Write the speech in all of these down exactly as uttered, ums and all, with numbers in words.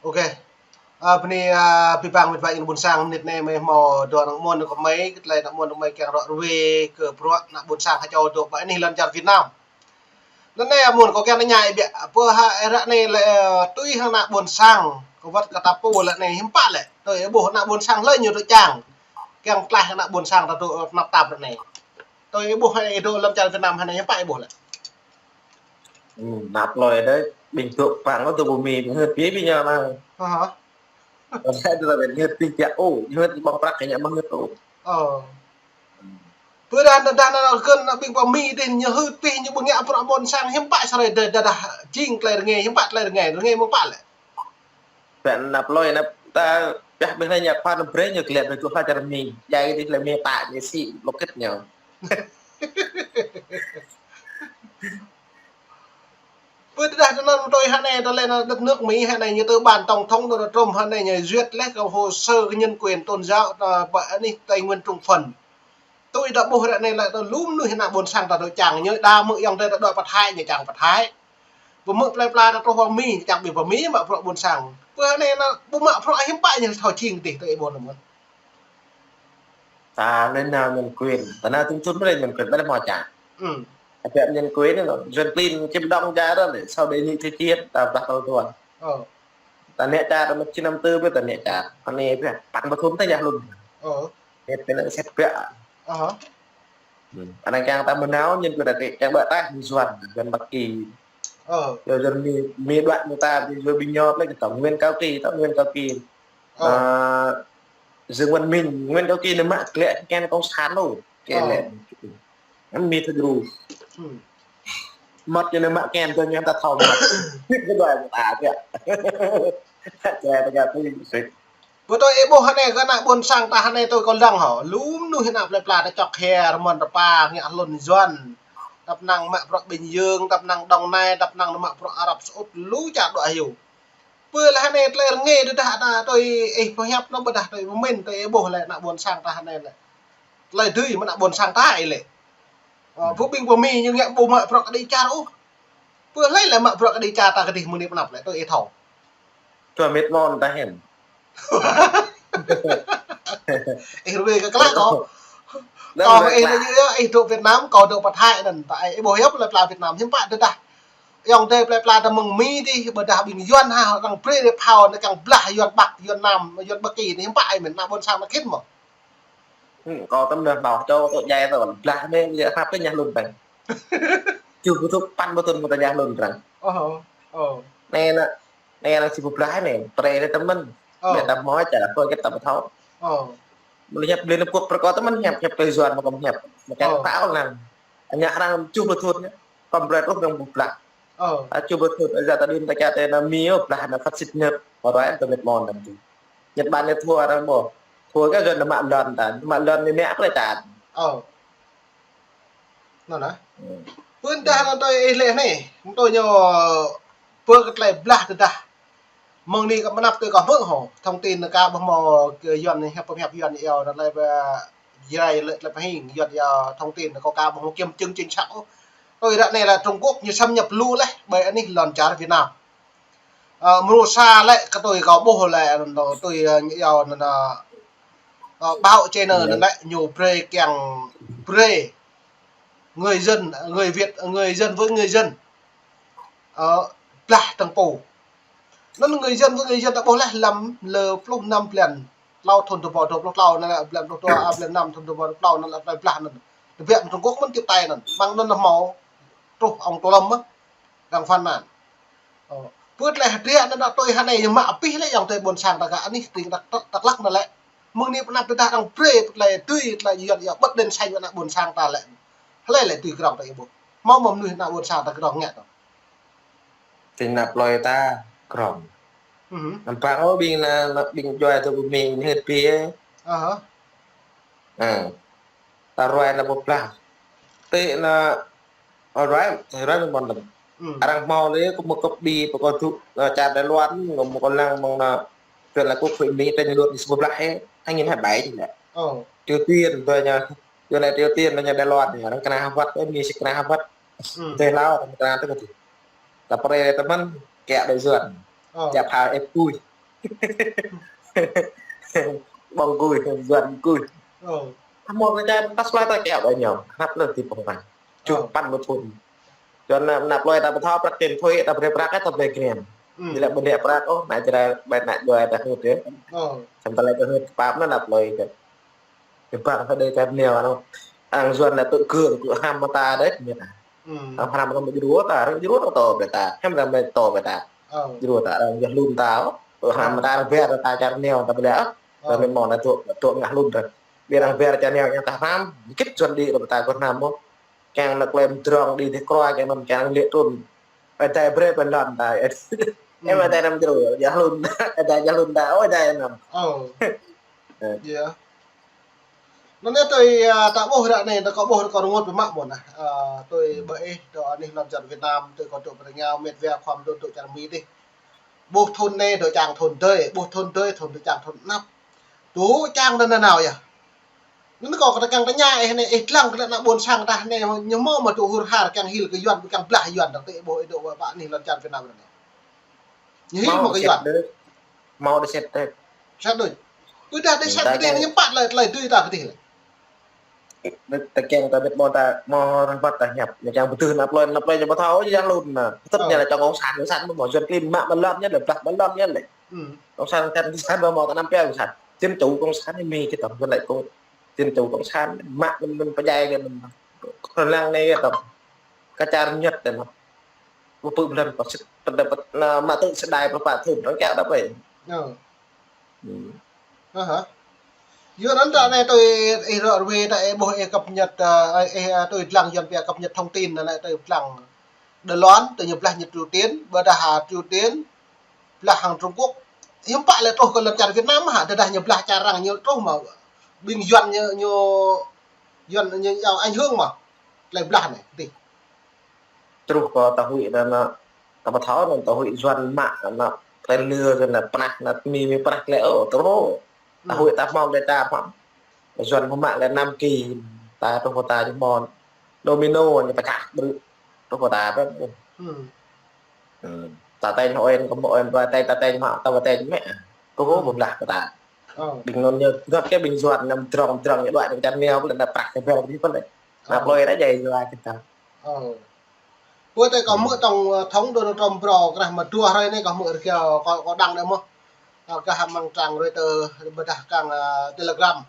Ok. Ơ, bơni, ơ, abih bang met wa ƀing ƀôn sang, mơnit anai mơi hmâo dua ană mơnuih kơ mơi, kơ tơlơi ană mơnuih kơ mơi kiăng ră ruai kơ bruă ană ƀôn sang ha čô dŏ ƀơi anih lŏn čar Việt Nam. Anŭn anai mơ̆n kâo kiăng tơña ih biă, pơ ha ră anai lĕ, ơ, tui hăng ană ƀôn sang, kơ wơ̆t kơ ta pô lĕ anai hiư̆m pă lĕ, tui ih ƀuh ană ƀôn sang lĕ ñu dŏ čang, kiăng tlaih ană ƀôn sang ta dŏ tơnap tap ră anai. Tui ih ƀuh ih dŏ lŏn čar Việt Nam ha anai hiư̆m pă ih ƀuh lĕ. Hmm, năp lơi đơi, ƀing dŏ pang dŏ pơ Mi, ƀing hơ̆t pĭ ƀing ñu anai. Hă hă. Kâo lĕ dŏ ƀing hơ̆t pĭ ƀiă ôh, hơ̆t ƀơ̆ng prăk kơ ñu ƀơ̆ng hơ̆t ôh. Ơ. Pơ đah, đah, đah, đah, kơ ană ƀing pơ Mi dih, ñu hơ̆t pĭ ñu ƀu ngă bruă ƀôn sang hiư̆m pă sơrơi đah, đah, đah, jing tơlơi rơngai, hiư̆m pă tơlơi rơngai, rơngai mơ̆ng pă lĕ. Pĕ năp lơi năp ta, pĕ ƀing anai ñu khua năp brơi ñu klĕ dŏ juh hla čar Mi. Jai dih lĕ Mi ta ñu sĭ lŏkit ñu. Pơ đah đah anŭn tui ha anai, tơlơi anŭn đất nước Mi ha anai ñu tơ ban tổng thống Donald Trump ha anai ñu duyệt lĕ kơ hồ sơ kơ nhân quyền tôn giáo ta ƀơi anih Tây Nguyên Trung Phần. Tui ih ƀuh ră anai lĕ tơ lu mơnuih ană ƀôn sang ta dŏ čang, ñu đa mơ̆ng ayŏng adơi ta dŏ pơ Thái ñu čang pơ Thái. Pơmơ̆ plơi pla ta truh pơ Mi, čang ƀing pơ Mi mă bruă ƀôn sang. Pơ anai anŭn ƀu mă bruă hiư̆m pă ñu thâo jing dih tui ih ƀuh anŭn mơ̆n. Ta lĕ nao nhân quyền, ta nao tŭm tŭm lĕ nhân quyền, ƀơi anai hmâo čang. Hmm. Ƀơi nhân quyền anŭn, Yuan klin čim đong ja đó lĕ, sau đây nhị thế chiến, ta ƀlah tơl tuan. Ơ. Ta nĕ čar, mă čih năm tư ƀơi ta nĕ čar. Anai ƀơi, păng ƀơthŭm ta yah lŭn. Ơ. Hĕt pĕ lĕ sĕt ƀiă. Ơ. Hmm. Anai kiăng ta mơnao, nhân quyền ta kiăng ƀơi ta, Yuan, Yuan Bắc Kỳ. Ơ. Yua Yuan Mi, Mi đuaĭ mơ̆ng ta, yua ƀing ñu lĕ kơ tổng Nguyễn Cao Kỳ, tổng Nguyễn Cao Kỳ. Ơ. Ơ, Dương Văn Minh, Nguyễn Cao Kỳ anai mă klĕ kơ ană cộng sản lu. Kơ lĕ. Anŭn Mi thâo djru. Hmm. Mơ̆t ñu anai mă kơ ană tơ ñu ta thâo mơ̆t. Hĭt kơ đuaĭ mơ̆ng ta ƀiă. Čai ta gah tui sĭt. Pơtô ih ƀuh ha anai kơ ană ƀôn sang ta ha anai tui kâo lăng hŏ. Lu mơnuih ană plơi pla ta čŏk hia, rơmơn rơpa, ngă hlŭn Yuan. Tăp năng mă bruă Bình Dương, tăp năng Đồng Nai, tăp năng mă bruă Arab Saudi, lu čar dŏ hyu. Pơ lĕ ha anai tơlơi rơngai đah đah ta tui ih pơhiăp anŭn ƀôdah tui pơmĭn tui ih ƀuh lĕ ană ƀôn sang ta ha anai lĕ. Tơlơi dưi mơ̆ng ană ƀôn sang ta ih lĕ. Ơ, hmm. Pơ ƀing pơ Mi ñu ngă ƀu mă bruă kơđi čar ôh. Pơ hlơi lĕ mă bruă kơđi čar ta kơdih mơ̆ng anai pơ anăp lĕ tui ih thâo. Čua mĕt mon ta hĕn. Ih ruai kơ klă kâo. Kâo mă ih lĕ ñu yơh, ih dŏ Việt Nam, kâo dŏ pơ Thái anŭn. Ta ih ƀuh yơh plơi pla Việt Nam hiư̆m pă đah đah. Ayŏng adơi plơi pla ta mơ̆ng Mi dih, ƀôdah ƀing Yuan ha, arăng brơi rơphao, anai kiăng blah Yuan Bắc, Yuan Nam, Yuan Bắc Kỳ anai hiư̆m pă ih mĭn, ană ƀôn sang ta khĭn mơ̆. Hmm, kâo tơm đah đah čô tŏ djai tŏ blah anai, yua hăp tơ yah lŭn tang. Čuh ƀu tŭ păn ƀu tŭ mơ̆ tơ yah lŭn tang. Ơ, ơ. Anai ană, anai ană sĭ ƀu blah anai, prê anai tơmăn. Ơ. Mĕ ta hmâo čar kơ kĕt ta ƀu thâo. Ơ. Mơ̆ hiăp Liên Hợp Quốc prăk kơ tơmăn hiăp, hiăp tơ Yuan mơ̆ kơ hiăp. Mơ̆ kĕt ta ôh lăng. Ană arăng čuh ƀu tŭ anai. Kơ brơi truh arăng ƀu blah. Ơ. Ơ, čuh ƀu tŭ, ơ, yua ta đưm ta kiăng tơ ană Mi ôh, blah ană phát xít Nhật. Mơ̆ ruai tơ mĕt mon tang čuh. Nhật Bản anai thua arăng mơ̆. Thua kơ Yuan anai mă lŏn ta. Mă lŏn anai mĕ plơi ta. Ơ. Anŭn anai. Hmm. Pơ đah anŭn tui ih lĕ anai. Tui ñu pơ kơ tơlơi blah tơdah. Mơ̆ng anai kơ mơnăp tui kâo hmư̆ hŏ. Thông tin kâo ƀuh mơ̆ kơ Yuan anai hiăp pơhiăp Yuan iâu anŭn tơlơi ƀa jrai lĕ tơlơi pơhing Yuan iâu thông tin kâo kâo ƀuh mơ̆ kiăng chứng chính xác ôh. Tui ră anai lĕ Trung Quốc ñu xâm nhập lu lĕ ƀơi anih lŏn čar Việt Nam. Ơ, mrô sa lĕ kơ tui kâo ƀuh lĕ, anŭn tui, ơ, ñu iâu anŭn, ơ, ơ, báo channel anŭn lĕ ñu brơi kiăng brơi người dân, người Việt, người dân với người dân. Ơ, blah tơ̆ng pô. Anŭn người dân với người dân ta ƀuh lĕ lăm lơ pluh năm blan tlâo thŭn dua rơbâo dua pluh tlâo anŭn lĕ blan pluh dua, a, blan năm thŭn dua rơbâo dua pluh tlâo anŭn lĕ plơi blah anŭn. Tơbiă Trung Quốc mơ̆n tiếp tay anŭn. Ƀăng anŭn hmâo truh ông Tô Lâm mơ̆n. Đang phàn nàn. Ơ. Pơ tơlơi hơdră anŭn tui ha anai ñu mă abih lĕ ayŏng adơi ƀôn sang ta gah anih tring Dak, Dak Lak anŭn lĕ. Mơ̆ng anai pơ anăp tơdah arăng brơi pơ tơlơi tui, tơlơi Yuan iâu bật đèn xanh ană ƀôn sang ta lĕ. Hlơi lĕ tui krŏng ta ih ƀuh. Hmâo mơ̆ mơnuih ană ƀôn sang ta krŏng ngă tơ. Tring ană plơi ta krŏng. Mhm. Anăm păng ôh ƀing ană, ană ƀing djuai tơ pơ Mi ñu hơ̆t pĭ. Aha. Ơ. Ta ruai ană ƀu blah. Tơ ană Ơ, ruai, ruai mơ̆n mơ̆n. Hmm. Arăng hmâo lĕ, kơ mơ̆ kơ ƀĭ, pơ kơ tŭ, ơ, čar Đài Loan, kơ mơ̆ kơ lăng mơ̆ng anŭn, Việt Nam Quốc hội Mi, tơ ñu lŏn ñu sĭ ƀu blah hĕ, hăng ñu hơ̆t ƀai tih lĕ. Ơ. Triều Tiên, tơ ñu, yua anai Triều Tiên, tơ ñu Đài Loan, ñu arăng kơna hơwăt, ơ, Mi sĭ kơna hơwăt. Hmm. Tơ Lao, arăng kơna tơ kơ tih. Ta prê tơmăn, kĕ đơi Yuan. Ơ. Ča phao ĕp kui. Ƀơ̆ng gui, Yuan gui. Ơ. Hmâo kơ čar ta slơi ta kiaŏ ƀơi ñu. Hnăp lĕ ti pơ̆ng păng. Čuh păn mơthun. Yuan na, na plơi ta pơthâo prăk tiền thuế, ta brơi prăk, ta brơi kren. Ư. Ñu lĕ ƀơ̆ng đĕ prăk, ôh, na čơrai, ƀai na juai ta hơt yơh. Ơ. Samơ̆ ta lĕ ta hơt pap na, na plơi ta. Ñu păng ta đơi čar neo, anŭn. Ang Yuan lĕ tŭ kơ̆ng, tŭ hrăm mơta đơi, ñu ta. Ư. Arăng hrăm arăng ƀu djru ta, arăng djru ta tŏ ƀơi ta. Hiam arăng ƀu tŏ ƀơi ta. Ơ. Djru ta arăng djru lun ta, ôh. Tŏ hrăm mơta arăng ƀiă ta čar neo ta ƀiă. Ơ. Arăng mơ̆n ta tŏ, tŏ ngă lun ta. Ƀiă arăng ƀiă čar neo ñu ta hrăm, kĭt Yuan đĭ ta kơ hrăm ôh. Kiăng nao klem drong đĭ dih krua, kiăng nao kiăng lĕ trŭn. Ơ, ta brơi pơlon ta. Ơ. Em ta năm djru, djru lun ta, ta djru lun ta, ôh, ta năm. Ơ. Ơ. Yơh. Anŭn anai tui, a, ta ƀuh ră anai, ta kâo ƀuh ră kâo rơngot biă mă mơ̆n ah. A, tui ƀơi ih, dŏ anih lŏn čar Việt Nam, tui kâo dŏ pơ rơngiao, met wa khua mơ̆n dŏ čar Mi dih. Ƀuh thŭn anai, dŏ čang thŭn dơi, ƀuh thŭn dơi, thŭn dŏ čang thŭn anăp. Tŭ čang anŭn nanao yơh. Anŭn kâo kơ ta kiăng tơña ih anai, ih lăng kơ lĕ ană ƀôn sang ta anai, ñu hmâo mă tŭ hur har kiăng hil kơ Yuan, kiăng blah Yuan, dŏ tơ ih ƀuh ih dŏ pơ anih lŏn čar Việt Nam anai. Ñu hil mă kơ Yuan. Hmâo dêh sĕt dêh. Sĕt dêh. Ƀôdah dêh sĕt dêh anai ñu păt lĕ, tơlơi dưi ta kơ dih lĕ. Tơ kiăng ta ƀĕt mơ̆n ta, mơ̆ arăng păt ta hiăp. Ñu kiăng pơtưh ană plơi, ană plơi ñu pơthâo, ñu djru lun na. Tơl ñu lĕ čang cộng sản, cộng sản mơ̆ Yuan klin mă ƀơi lŏn ñu lĕ, blah ƀơi lŏn ñu lĕ. Cộng sản, cộng sản mơ̆ ta năm pia cộng sản. Dân chủ cộng sản anai mơ̆ kơ tơm, Yuan lĕ kơ dân chủ cộng sản, mă mơ̆n, mơ̆n pơdjai kơ mơ̆n. Kơ lăng anai kơ tơm. Kơ čar Nhật tơ mơ̆. Ƀu pơ̆ blan pơsĭt, pơđa pơ̆t, na, mă tŭ sơdai pơpă thŭn, arăng kiaŏ đa ƀai. Ơ. Ơ hă. Yua anŭn ta anai tui ih ră ruai ta ih ƀuh ih cập nhật, ơ, ih, ơ, tui lăng Yuan pia cập nhật thông tin anai tui lăng. Đài Loan, tui ñu blah ñu Triều Tiên, ƀôdah Triều Tiên, blah hăng Trung Quốc. Hiư̆m pă lĕ truh kơ lŏn čar Việt Nam hă, tơdah ñu blah čar arăng ñu truh mơ̆. Ƀing Yuan ñu, ñu, Yuan ñu, ñu ảnh hưởng mơ̆. Tơlơi blah anai, dih. Truh kơ ta huĭ anŭn, ta pơthâo anŭn ta huĭ Yuan mă anŭn, tơlơi nư anŭn pơnah anŭn Mi, Mi pơnah lĕ, ơ, truh. Ta huĭ ta hmâo lĕ ta hmâo. Yuan mă lĕ năm ki, ta truh kơ ta ñu hmâo. Domino ñu pơčah brư̆. Truh kơ ta brư̆. Ư. Ư. Ta tĕnh hŏ en, kơ mơ̆ en, ta tĕnh, ta tĕnh mă, ta tĕnh mă. Truh kơ blah kơ ta. Ơ. Ƀing anŭn ñu, ngă kơ ƀing Yuan năm drong, drong ñu đuaĭ anŭn čar neo, ƀơi lŏn ta prăk kơ ƀơ̆ng dih pơlĕ. Ană plơi ta djai Yuan kơ ta. Ơ. Pơ tơ kâo hmư̆ tổng, ơ, thống Donald Trump phrâo krah mă dua hrơi anai kâo hmư̆ rơgao kâo, kâo đăng đơi mơ̆. Ơ, kơ hăng mơ̆ng trang Reuters ƀôdah kơ, ơ, Telegram.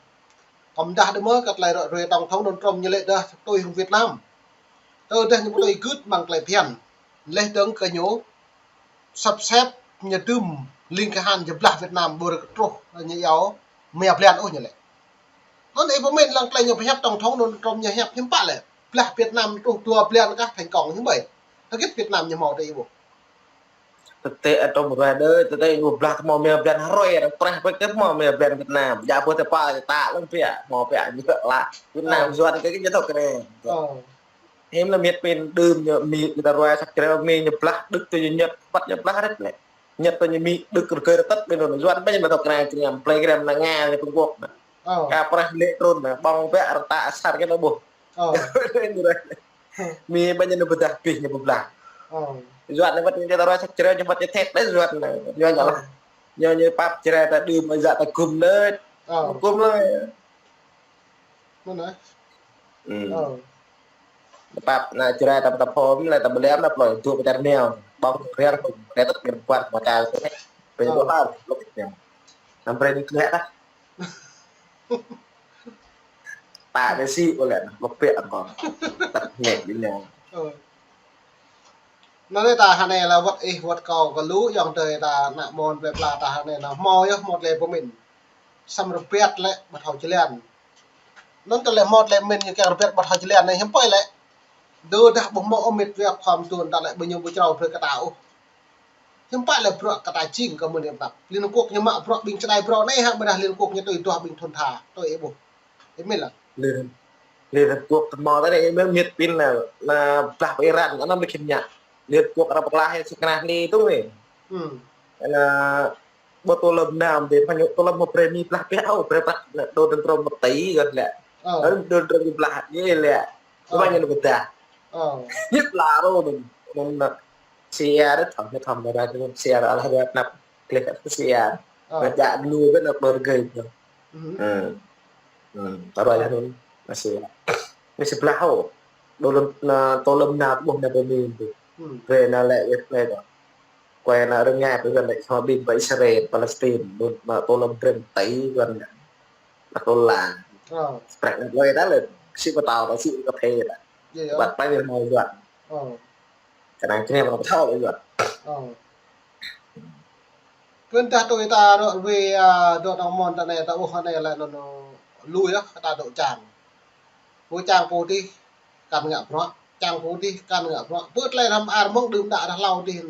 Kâo mơdah đơi mơ̆ kơ tơlơi ră ruai tổng thống Donald Trump ñu lĕ đah tui hăng Việt Nam. Tơdah ñu pơtui gưt mơ̆ng tơlơi phiăn. Leh dơ̆ng kơ ñu săp sep ñu đưm ling kơ han ñu blah Việt Nam ƀu rơkâo truh ñu iâu mia blan ôh ñu lĕ. Anŭn ih pơmĭn lăng tơlơi ñu pơhiăp tổng thống Donald Trump ñu hiăp hiư̆m pă lĕ. Blah Việt Nam truh dua blan kah thành công hiư̆m ƀai. Hơget Việt Nam ñu hmâo tơ ih ƀuh. Tơtê atŏm ruai đơi, tơtê ñu blah hmâo mia blan hrơi, arăng prah pơk tơ hmâo mia blan Việt Nam. Djă pơ tơpă ta lăng pia, hmâo pia ñu lah. Việt Nam Yuan kơ kơ ñu thâo kơ anai. Ơ. Hiư̆m lĕ miêt pin đưm ñu Mi, kơ ta ruai săk čơreo Mi ñu blah, Đức tơ ñu Nhật, păt ñu blah rĕt lĕ. Nhật tơ ñu Mi, Đức rơgơi rơtăt ƀơi anŭn, Yuan ƀai ñu thâo kơ anai, kơ ñu plei gram na Nga, ñu Trung Quốc na. Ơ. Kơ prah lĕ trŭn na, ƀơ̆ng ƀiă rơta asar kơ ñu ƀuh. Ơ. Mi ƀai ñu pơdah pih ñu pơblah. Ơ. Yuan na wăt ñu ta ruai săk čơreo ñu wăt ñu thet đơi Yuan na. Yuan ñu lah. Ñu ñu pap čơreo ta đưm, mă yă ta gum đơi. Ơ. Gum đơi. Mơ̆n ah. Ư. Ơ. Pap na čơreo ta, ta phom lĕ ta ƀlĕm na plơi dŏ pơ čar neo. Ƀơ̆ng riang tum, riang tơt miên kuat mă čar. Pơ dŏ hal, lŏk neo. Năm brơi ñu klĕ ta. Ta đơi sĭ ƀu lĕ, lŏk pĕ kơ. Tăt ñĕt đi neo. Ơ. Anŭn anai ta hơnai lĕ wăt ih wăt kâo kơ lu ayŏng adơi ta ană mơ̆n plei pla ta hơnai nao hmâo yơh hmâo tơlơi pơmĭn. Samơ̆ rơbat lĕ ƀu thâo jơlan. Anŭn tơlơi hmâo tơlơi pơmĭn ñu kiăng rơbat ƀu thâo jơlan anai hiư̆m pă lĕ. Tơdah ƀu hmâo ôh met wa khua mơtuan ta lĕ ƀu ñu ƀu črâo brơi kơ ta ôh. Hiư̆m pă lĕ bruă kơ ta jing kơ mơ̆n hiư̆m pă. Liên Hợp Quốc ñu mă bruă ƀing čơđai phrâo anai hă ƀôdah Liên Hợp Quốc ñu tui duah ƀing thŭn tha, tui ih ƀuh. Ih mĭn lăng. Liên, Liên Hợp Quốc tơ hmâo ta anai, ih mĭn miêt pin na, na blah pơ Iran, anăm lĕ khĭn ñă. Liên Hợp Quốc arăng pơklaih sơkơnah ni tŭ ni. Ư. Na, ƀu tơlơi nam dêh, pha ñu tơlơi mă brơi Mi blah pih ôh, brơi prăk na Donald Trump mă tĭ gơ̆t lĕ. Ơ. Donald Trump ñu blah, ñu lĕ. Ơ. Pha ñu pơdah. Ơ. Ñu blah rô anŭn, anŭn na. Sia đơi thâo, ñu thâo mă ră anŭn, sia đơi lah ră anăp. Klih kơ siang. Ơ. Ngă jak lu kơ nă pơrgơi. Ơ. Ơ. Ơ. Tơlơi anŭn. Masih. Masih blah hô. Tơlơi anŭn, tơ lŏm nao ƀuh nă pơmĭn tui. Ơ. Brơi nă lĕ wĕt lĕ kơ. Kơ nă rơngai pơgăn lĕ hơbin pơ Israel, Palestine. Anŭn nă tơlơi brơi tơlơi kơ nă. Nă tơlơi. Ơ. Sprek nă lơi ta lĕ. Sĭ pơtao ta sĭ kơ phê ta. Yơh, yơh. Wăt pơ wĕt hmâo yuan. Ơ. Kơ nă kơ nă pơtao lĕ yuan. Ơ. Kơ ta tui ta rŏ wĕ, a, dŏ nong mon ta anai ta ƀuh anai lĕ anŭn, anŭn lui yơh, ta dŏ čang. Pô čang pô tih kăn ngă bruă, čang pô tih kăn ngă bruă. Pơ tơlơi hrăm ar mơ̆ng đưm đă ră hlâo tih.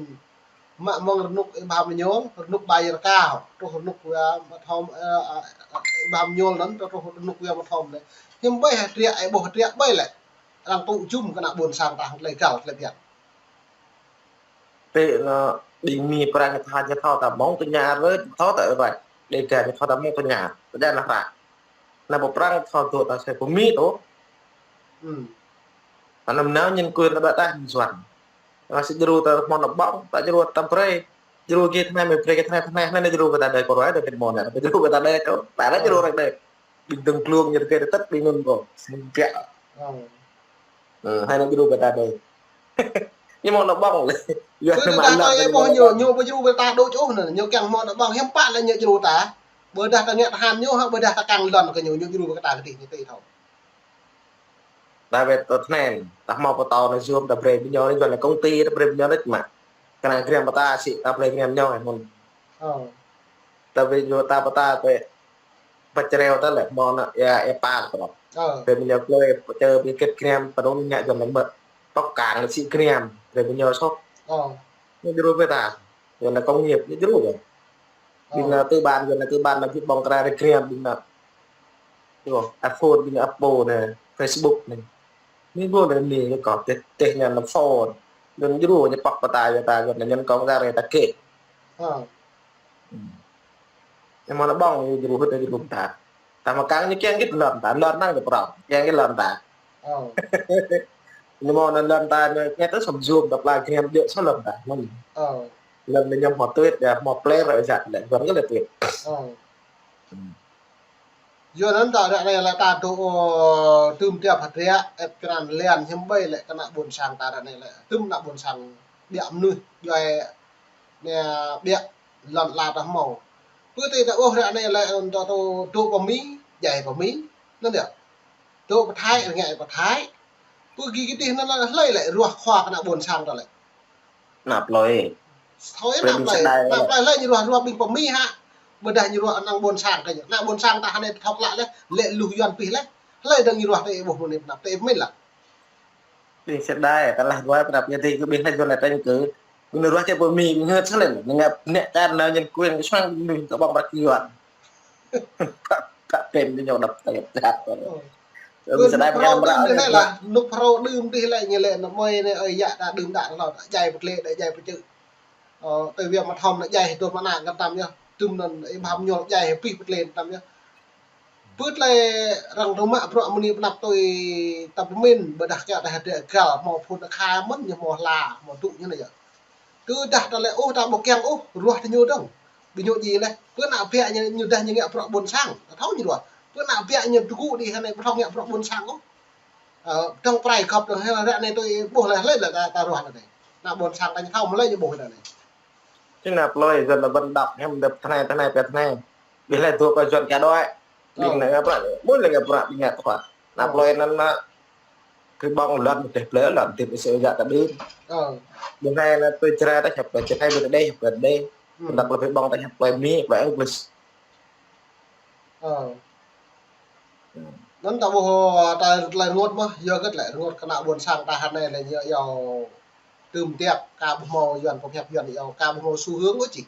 Mă mơ̆ng rơnŭk ih bam ñol, rơnŭk ƀai rơka, truh rơnŭk wia mơthom, ơ, ơ, ih bam ñol anŭn, truh rơnŭk wia mơthom lĕ. Hiư̆m ƀai hơtriă, ih ƀuh hơtriă ƀai lĕ. Arăng tŭ jum kơ nă ƀôn sang ta hăng tơlơi găl tơlơi biă. Tơ nă ƀing Mi Prăng tha jă thâo ta mơ̆ng tơña rơ, thâo ta ră. Đêga jă thâo ta mơ̆ng tơña. Tơdah nă ră. Nă pơ Prăng thâo dŏ ta sĕ pơ Mi tơ. Ơ. Anăm nao nhân quyền ta ƀă ta hăng Yuan. Nă sĭ djru ta hmâo nă ƀơ̆ng, ta djru ta brơi. Djru kơ tơnai mơ̆ brơi kơ tơnai, tơnai, tơnai djru kơ ta đơi kơ ruai đơi kơ mơ̆n nă. Djru kơ ta đơi tơ. Ta nă djru ră đơi. Ƀing dơ̆ng glông ñu rơkơi tơt ƀing anŭn kơ. Sĭ biă. Ơ. Ơ, hai nă djru kơ ta đơi. Ñu hmâo nă ƀơ̆ng lĕ. Yua nă mă lăp ta ƀuh ñu, ñu ƀu djru kơ ta đôč ôh nă, ñu kiăng hmâo nă ƀơ̆ng hiư̆m pă lĕ ñu djru ta. Ƀôdah ta ngă tơhan ñu, hă, ƀôdah ta kiăng lŏn kơ ñu, ñu djru kơ ta kơdih ñu tui thâo. Ta wĕt tơ tơnai, ta hmâo pơtao nă Zoom, ta brơi ƀing ñu, nă Yuan lĕ công ty, ta brơi ƀing ñu nă mă. Kơ nă gram pơta sĭ, ta brơi gram ñu, hmâo. Ơ. Ta wĕt ñu ta pơta, ta wĕt pơčreo ta lĕ hmâo nă, ia, ia pal tơ. Ơ. Brơi ƀing ñu klơi, pơčreo ƀing kĕt gram, pơnŭn ngă jăm lăm bơ̆t. Tŏk kang lĕ sĭ gram, brơi ƀing ñu sŏk. Ơ. Ñu djru kơ ta. Yua nă công nghiệp ñu djru kơ. Ơ. Ƀing nă tư bản, yua nă tư bản nă ƀing ƀơ̆ng kra rơkriăm ƀing nă. Yua, iPhone, ƀing nă Apple nă, Facebook nă. Ñu ƀu lĕ Mi kơ teh, teh ñu nă phone. Ñu djru ñu pŏk pơta yua ta, yua nă nhân công ta rơi ta kĕ. Ơ. Ơ. Ñu mơ̆n nă ƀơ̆ng ñu djru hŭt ñu djru ta. Ta mă kang ñu kiăng git lŏn ta, lŏn năng ñu prong, kiăng git lŏn ta. Ơ. Ñu mơ̆n nă lŏn ta, ñu, ñu tơ sŏm Zoom, ta pla gram jơ̆ sŏ lŏn ta, mơ̆n. Ơ. Lŏn ñu hmâo tuyết, yua hmâo player ră jăk lĕ, Yuan kơ lĕ tuyết. Ơ. Ơ. Yua anŭn ta ră anai lĕ ta dŏ, ơ, tơm tiap hơtriă, ĕp krăn lian hiư̆m ƀai lĕ kơ nă ƀôn sang ta ră anai lĕ, tơm nă ƀôn sang biă mơnuih, djuai nă biă lŏn ala ta hmâo. Pơ tơ ta ƀuh ră anai lĕ, ơ, ta dŏ, dŏ pơ Mi, djai pơ Mi, anŭn yơh. Dŏ pơ Thái, rơngai pơ Thái. Pơ gih gih tih anŭn lĕ hlơi lĕ ruah khua kơ nă ƀôn sang ta lĕ. Nă plơi. Thâo yơh nă plơi. Nă plơi hlơi ñu ruah, ruah ƀing pơ Mi hă. Ƀôdah ñu ruah ană ƀôn sang kơ ñu. Nă ƀôn sang ta hơnai thâo klă lĕ, lĕ luh Yuan pih lĕ. Hlơi dơ̆ng ñu ruah tơ ih ƀuh mơ̆n anai, tơ ih pơmĭn lă. Ƀing sĭt đai, ta lah ruai, ta đăp yơh tơ kơ ƀing hlơi Yuan lĕ tơ̆ng kơ. Ƀing ruah čĕ pơ Mi, ngă sĭt lĕ, ngă, ngă kar nao nhân quyền, kơ sang ƀing tơ ƀơ̆ng prăk Yuan. Kă, kă pem ñu đăp tơ̆ng čăt. Ơ. Ƀing sĭt đai pơkă mră. Đưm tih lĕ lah, nŭk phrâo đưm tih lĕ ñu lĕ, nă mơi nă, ơi, yă ta đưm đă lŏ, djai pơtlĕ, djai pơčư̆. Ơ, tơ wia mơthom nă djai hơdôm mơnă ngăn tăm yơh. Tơm anŭn ih bam ñol djai hơpih pơtlĕ tăm yơh. Pơ tơlơi arăng tơmă bruă mơni pơnăp tui ta pơmĭn, ƀôdah kiăng ta hơdră găl, hmâo phŭn ta kha mơ̆n, ñu hmâo hla, hmâo dŭ ñu anai yơh. Tơdah ta lĕ ôh, ta ƀu kiăng ôh, ruah tơ ñu dơ̆ng. Ƀing ñu djai lĕ, pơ ană biă ñu, ñu dah ñu ngă bruă ƀôn sang, ta thâo ñu ruah. Pơ ană biă ñu tơgŭ đĭ hơnai, ƀu thâo ngă bruă ƀôn sang ôh. Ơ, tơ̆ng prai khŏp tơ̆ng hơnai, ră anai tui ƀuh lĕ, hlơi lĕ ta, ta ruah lĕ anai. Nă ƀôn sang ta ñu thâo mă lĕ ñu ƀuh lĕ anai. Čih nă plơi, Yuan lĕ ƀơ̆n đăp, hiam đăp tơnai, tơnai, pĕ tơnai. Ƀing lĕ dŏ pơ Yuan kiăng đuaĭ. Ƀing nă ngă bruă, mơ̆n lĕ ngă bruă, ƀing ngă khua. Nă plơi anŭn mă, kơ ƀơ̆ng lŏn, tơ̆ plơi lŏn, tơ̆ pơsĕ yă ta đưm. Ơ. Ƀing anai nă tui Jrai ta hiăp plơi Jrai, ƀing đe hiăp plơi đe. Ƀing đăp plơi ƀơ̆ng ta hiăp plơi Mi, plơi English. Ơ. Anŭn ta ƀuh ta tơlơi rơngot mơ̆, yua kơ tơlơi rơngot kơ nă ƀôn sang ta hơnai lĕ ñu yua tơm tiap, ka ƀu hmâo Yuan pơhiăp Yuan yua, ka ƀu hmâo xu hướng ôh čih.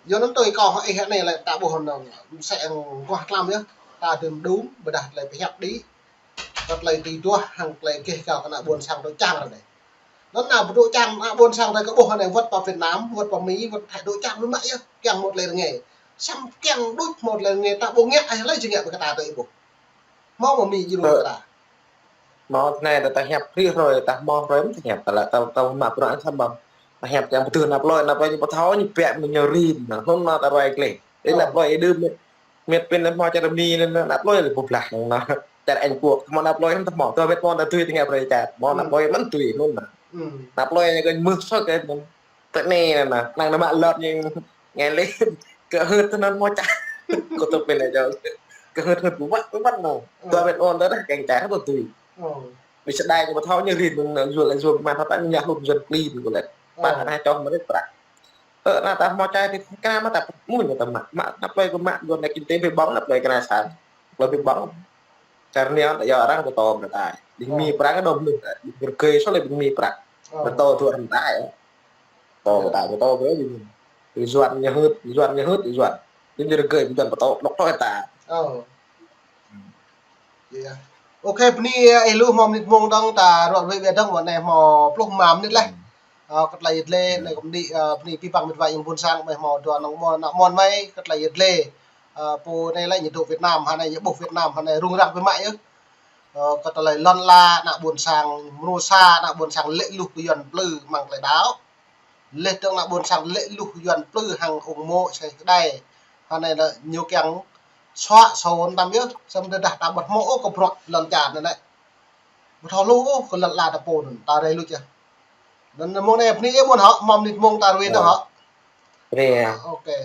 Yua anŭn tui kâo hă ih hơnai lĕ ta ƀuh anŭn mơsĕ guah tlam yơh, ta đưm đung, ƀôdah tơlơi pơhiăp đĭ. Kơ tơlơi tui duah hăng tơlơi gêh găl kơ nă ƀôn sang dŏ čang ră anai. Anŭn nă pơdŏ čang nă ƀôn sang ta kơ ƀuh anai wơ̆t pơ Việt Nam, wơ̆t pơ Mi, wơ̆t Thái dŏ čang mơ̆ mă yơh, kiăng hmâo tơlơi rơngai. Samơ̆ kiăng đôč hmâo tơlơi rơngai ta ƀu ngă, ai hlơi či ngă ƀơi kơ ta tơ ih ƀuh. Hmâo mơ̆ Mi djru kơ ta. Hmâo tơnai ta, ta hiăp hrih hrơi, ta hmâo hrơi mơ̆n ta hiăp, ta lă ta, ta mă bruă samơ̆. Hiăp yang pơtưh ană plơi, ană plơi ñu pơthâo ñu pĕk mơ̆ng ñu rin, anŭn anŭn ta ruai klĕ. Ih, ană plơi ih đưm, met pin ană hmâo čar Mi anŭn, ană plơi lĕ pơblah anŭn. Čar Anh Quốc, hmâo ană plơi anŭn ta hmâo, tơ met mơ̆n ta tui tơngia brơi čar. Hmâo ană plơi mơ̆n tui anŭn anŭn. Ană plơi ñu kơ mưh sơ̆ kơ anŭn. Tơ anai anŭn, anŭn mă lŏn ñu ngai lĕ, kơ hưt anŭn hmâo čar. Kơ tơ pin anŭn, kơ hưt hưt bơwăt bơwăt anŭn. Tơ met mơ̆n ta dah keng čar tơ tui. Ƀing sơdai ñu pơthâo ñu rin mơ̆ng anŭn, yua lĕ yua mă thâo ta ñu hlŭn yuan klin kơ lĕ. Pă anai čoh mơ̆n prăk. Ơ, ană ta hmâo čar tih kơ mă ta pơmŭn ta mă. Mă ană plơi kơ mă, yua anai kinh tế ƀơi ƀơ̆ng ană plơi kơ anai sang. Plơi ƀơi ƀơ̆ng. Čar anai ta yua arăng pơtô mơ̆n ta. Ƀing Mi prăk kơ dŏ mơ̆n ta. Ƀing rơgơi sô lĕ ƀing Mi prăk. Pơtô tuan ta. Pơtô ta, pơtô brơi ƀing Mi. Yuan ñu hưt, yuan ñu hưt, yuan. Ƀing rơgơi ƀing yuan pơtô, lŏk tơ ta. Ơ. Ôkê, bơni ih lu hmâo mơnit mông dơ̆ng ta ruă ruai ƀiă dơ̆ng, mơ̆ng anai hmâo pluh rơma mơnit laih. Ơ, kơ tơlơi yơh lĕ, anai kơ mơnit, ơ, bơni abih bang met wa ayŏng ƀôn sang, mơi hmâo dua ană mơnuih, ană mơnuih mơi, kơ tơlơi yơh lĕ. Ơ, pô anai lĕ ñu dŏ Việt Nam, hơnai ñu ƀuh Việt Nam, hơnai rŭng răng biă mă yơh. Ơ, kơ tơlơi lŏn ala ană ƀôn sang, mrô sa ană ƀôn sang lĕ luh kơ yuan plư mơ̆ng tơlơi đaŏ. Lĕ tơ̆ng ană ƀôn sang lĕ luh yuan plư hăng ung mô̆ sĕh kơđai. Hơnai lĕ ñu kiăng suă sôn tam yơh, samơ̆ tơdah ta ƀu hmâo ôh kơ bruă lŏn čar anai lĕ. Ƀu thâo lu ôh kơ lŏn ala ta pô anŭn, ta rai luč yơh. Anŭn mơ̆ng anai bơni ih ƀuăn hŏ, hmâo mơnit mông ta ruai tơ hŏ. Ôkê.